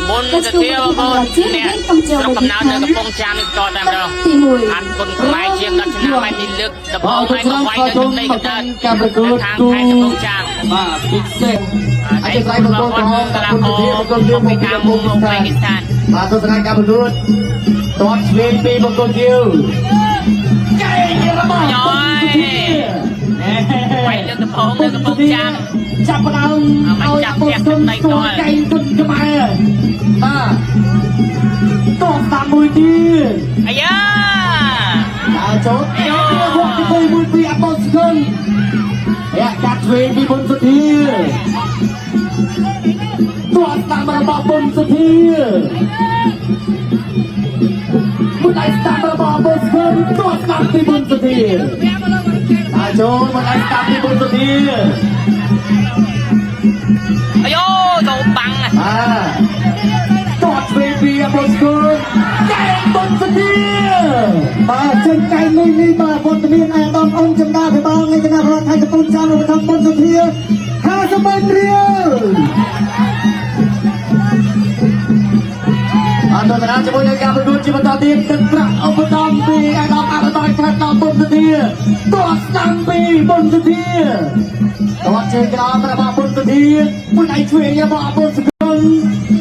មុនទៅទៀតបងប្អូនអ្នកស្រុកកំណើតនៅកំពង់ចាមនេះតតែម្ដង ទី1 អត់គុណខ្មែរជាង10ឆ្នាំហើយនេះលើកដំបូង បាទ ហើយក៏វាយនៅទឹកដីកំណើត ការប្រកួត ខាង គូ ខេត្តកំពង់ចាម បាទពិសេសអធិស្ឋានបង្គោលក្រហម កីឡា គុណ ករ ធាបង្គោលខៀវ មកពីខាងមុខមកពីស្ថាន បាទទស្សនាការប្រកួតតតឆ្វេងពីបង្គោលខៀវកែងរបស់ យយវាយលើកដំបូងនៅកំពង់ចាម ចាប់ផ្ដើម ឲ្យចាប់ផ្ទះទឹកដីត កែងគុណខ្មែរបាទតបតាមមួយទៀត អាយ៉ា ដើរចូលអេវត្តទី1ពីអបស្គុនយ៉ាកាត់ឆ្វេងពីបុនសុធាទាត់តាមរបស់បុនសុធាមួយដៃស្ដាំរបស់បុនស្គុនទាត់តាមពីបុនសុធាដើរចូលមួយដៃស្ដាំពីបុនសុធា អាយ៉ូចូលបាំង បាទទាត់ឆ្វេងពីអបស្គុនកែងបុនសុធា បាទចេញកែងនេះនេះបាទវត្តមានអាដាមអ៊ុនចំដាភិបាលនៃគណៈរដ្ឋខេត្តកំពង់ចាមឧបត្ថម្ភបុនសុធា50ម៉ឺនរៀល អន្តរជាតិជាមួយនឹងការប្រកួតជាបន្តទៀតទឹកប្រាក់ឧបត្ថម្ភពីអាដាមអភិបាលខេត្តដល់បុនសុធាទាត់ស្ដាំពីបុនសុធាទាត់ជើងក្រោមរបស់បុនសុធាមួយដៃឆ្វេងរបស់បុនសុគន្ធ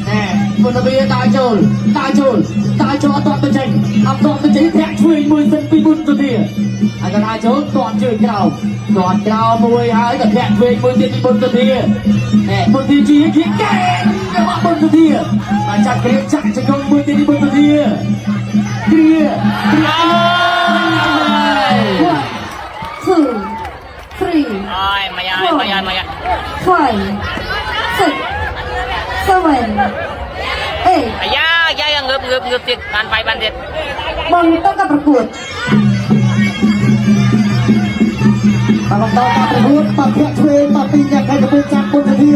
ណែបុនសុធាដើរចូលដើរចូលដើរចូលអត់ទាត់បញ្ចេញអត់ទាត់បញ្ចេញធាក់ឆ្វេងមួយសិនពីបុនសុធាហើយក៏ដើរចូលទាត់ជើងក្រោមទាត់ក្រោមមួយហើយក៏ធាក់ឆ្វេងមួយទៀតពីបុនសុធាណែបុនសុធាជាគីកែងរបស់បុនសុធាបាទចាក់គ្រាចាក់ជង្គង់មួយទៀតពីបុនសុធាគ្រាគ្រា 1 2 3 អើយមកហើយមកហើយមកហើយ 5 6 7 8 អាយ៉ាយ៉ាងើបងើបងើបទៀតបានវាយបានទៀត បន្តការប្រកួត បាទបន្តការប្រកួតបាទធាក់ឆ្វេងបាទពីអ្នកខេត្តកំពង់ចាមបុនសុធា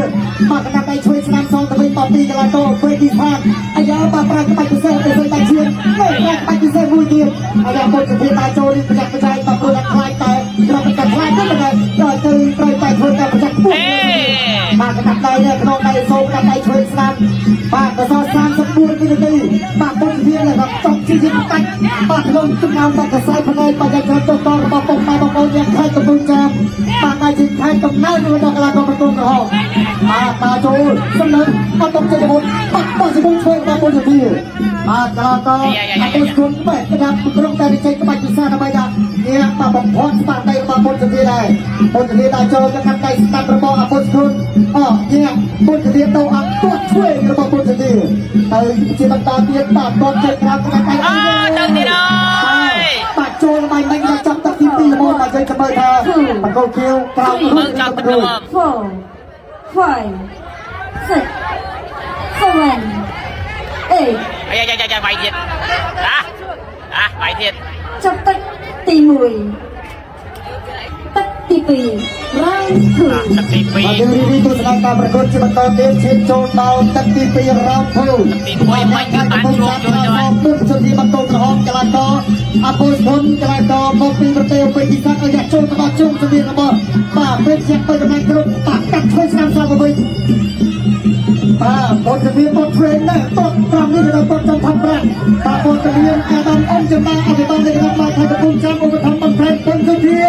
បាទកណ្ដាប់ដៃឆ្វេងស្នាមសងទៅវិញបាទពីកីឡាករវេទីស្ថានអាយ៉ាបាទប្រើក្បាច់ពិសេសទៅវិញតែឈៀននេះប្រើក្បាច់ពិសេសមួយទៀតអាយ៉ាបុនសុធាបាទចូលនេះប្រចាំប្រចែងបាទព្រោះតែខ្លាចតែរកតែខ្លាចទៅមិនដែរដល់ទៅត្រូវតែធ្វើការប្រចាំខ្ពស់ អេ បាទកណ្ដាប់ដៃនេះក្នុងដៃសូកណ្ដាប់ដៃឆ្វេងស្ដាំបាទកស34វិនាទីបាទបុនសុធានេះបាទចង់ជាជាកាច់បាទក្នុងចំណោមបាទកសែភ្នែកបាទយ៉ាងច្រើនតតរបស់ពុកម៉ែបងប្អូនយ៉ាងខេត្តកំពង់ចាមបាទដែលជាខេត្តកំណើតរបស់កីឡាករប្រទូក្រហមបាទតាចូលសំណឹងអត់ຕົកចិត្តមុនបាទបោះសមុនឆ្វេងបាទបុនសុធាបាទកីឡាករអត់ស្គុនបែកក្តាប់ក្រុមតែចេញក្បាច់ពិសាដើម្បីថានេះបាទបំផុតស្មារតីរបស់បុនសុធាដែរបុនសុធាតាចូលទៅកាន់ដៃស្ដាំរបស់អពុស្គុនអនេះបុនសុធាទៅអត់ទាត់ឆ្វេងរបស់បុនសុធាទៅជាបន្តទៀតបាទតចិត្តក្រៅក្តាប់ដៃ អើទៅទៀតអើយ បាទចូលបាយមិញដល់ចាប់ទឹកទី2ល្មមបាទយើងចាំមើលថាបង្គោលខៀវក្រោម មើលចាប់ទឹកល្មម 4 5 6 7 8 អាយ៉ាយ៉ាយ៉ាវាយទៀតអាអាវាយទៀត ចាប់ទឹកទី1ទឹកទី2 round 2 ទឹកទី បាទយើងរីវីទស្សនាការប្រកួតជាបន្តទៀតឈានចូលដល់ទឹកទី2 round 2 2ទី1មិនគឺបានជួបជួយដល់ ពុទ្ធជនទីបង្គោលក្រហមកីឡាករអពុសហ៊ុនកីឡាករមកពីប្រទេសពេទីសាក់ឲ្យយ៉ាចូលទៅដល់ជុំសៀងរបស់បាទពេលជាទៅតំណែងគ្រប់បាទកាត់ឆ្វេងស្នាមសងទៅវិញបាទបុតសៀងបុតឆ្វេងណាស់តតត្រង់នេះទៅដល់តតចំថប្រាក់បាទបុតសៀងអាដាមអ៊ំចំណាអភិបាលនៃគណៈបាទខេត្តកំពង់ចាមឧបត្ថម្ភបន្ថែមបុនសុធា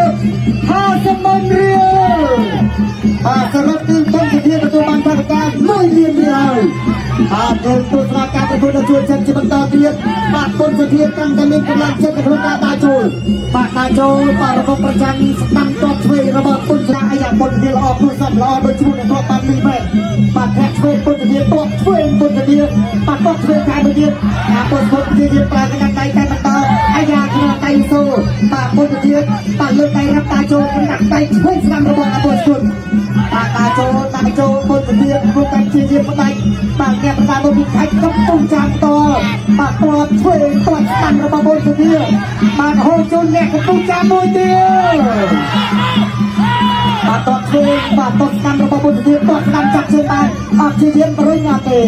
50ម៉ឺនរៀលបាទសរុបគឺបុនសុធាទទួលបានថវិកា1លានរៀលហើយបាទយើងទស្សនាការប្រកួតដ៏ជួយចិត្តជាបន្តទៀតបាទបុនសុធាកាន់តែមានកម្លាំងចិត្តនៅក្នុងការដើរចូលបាទដើរចូលបាទរបស់ប្រចាំស្ដាំតបឆ្វេងរបស់បុនស្រាអាយ៉ាបុនសុធាល្អគួរសមល្អដូចឈ្មោះដែលធ្លាប់បានលឺមែនបាទធាក់ឆ្វេងបុនសុធាតបឆ្វេងបុនសុធាបាទតបឆ្វេងថែមមួយទៀតអាបុនសុធាជាប្រើកណ្ដាលដៃតែបន្តអាយ៉ាក្នុងដៃសូបាទបុនសុធាបាទលើកដៃរាប់តាចូលកណ្ដាលដៃឆ្វេងស្ដាំរបស់អាបុនសុធាបាទតាចូលតាចូលបុនសុធាធ្វើការជាជាផ្ដាច់បាទអ្នកប្រដាល់មកពីខេត្តកំពង់ចាមតបាទតបឆ្វេងតបស្ដាំរបស់បុនសុធាបាទហូរចូលអ្នកកំពង់ចាមមួយទៀតបាទតបឆ្វេងបាទតបស្ដាំរបស់បុនសុធាតបស្ដាំចាប់ជើងបានអត់ជាយានបរិញ្ញាទេ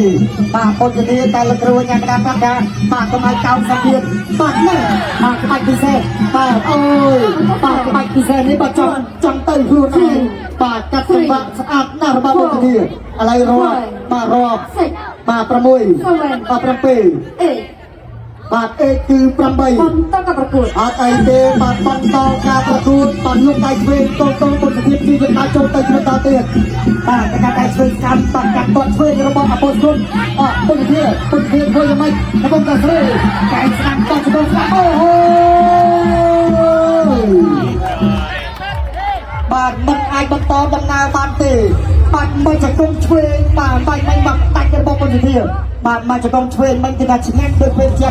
បាទបុនសុធាតែលគ្រួញ៉ាំក្តារប្រាប់ថាបាទកុំឲ្យកោងសម្ភារបាទនេះបាទក្បាច់ពិសេសបាទអូយបាទក្បាច់ពិសេសនេះបាទចង់ចង់ទៅខ្លួនឯងបាទកាត់សម្បាក់ស្អាតណាស់របស់បុនសុធាឥឡូវរាប់បាទរាប់ 6 បាទ6បាទ7 8 បាទអេគឺ8 បន្តការប្រកួត អត់អីទេបាទបន្តការប្រកួតបាទលោកដៃឆ្វេងតូតូបុត្រភាពជាយន្តចូលទៅបន្តទៀតបាទការដៃឆ្វេងកាន់បាទកាត់ទាត់ឆ្វេងរបស់អពតគុណអពុទ្ធភាពុទ្ធភាធ្វើយ៉ាងម៉េចកំពុងតែស្រីកែស្ដាំតស្ដាំស្ដាំអូហូបាទមិនអាចបន្តដំណើរបានទេបាទមួយចង្គង់ឆ្វេងបាទបាញ់មិញបាទដាច់របស់ពុទ្ធភាបាទមួយចង្គង់ឆ្វេងមិញគឺថាឆ្ងាញ់ដូចពេលជា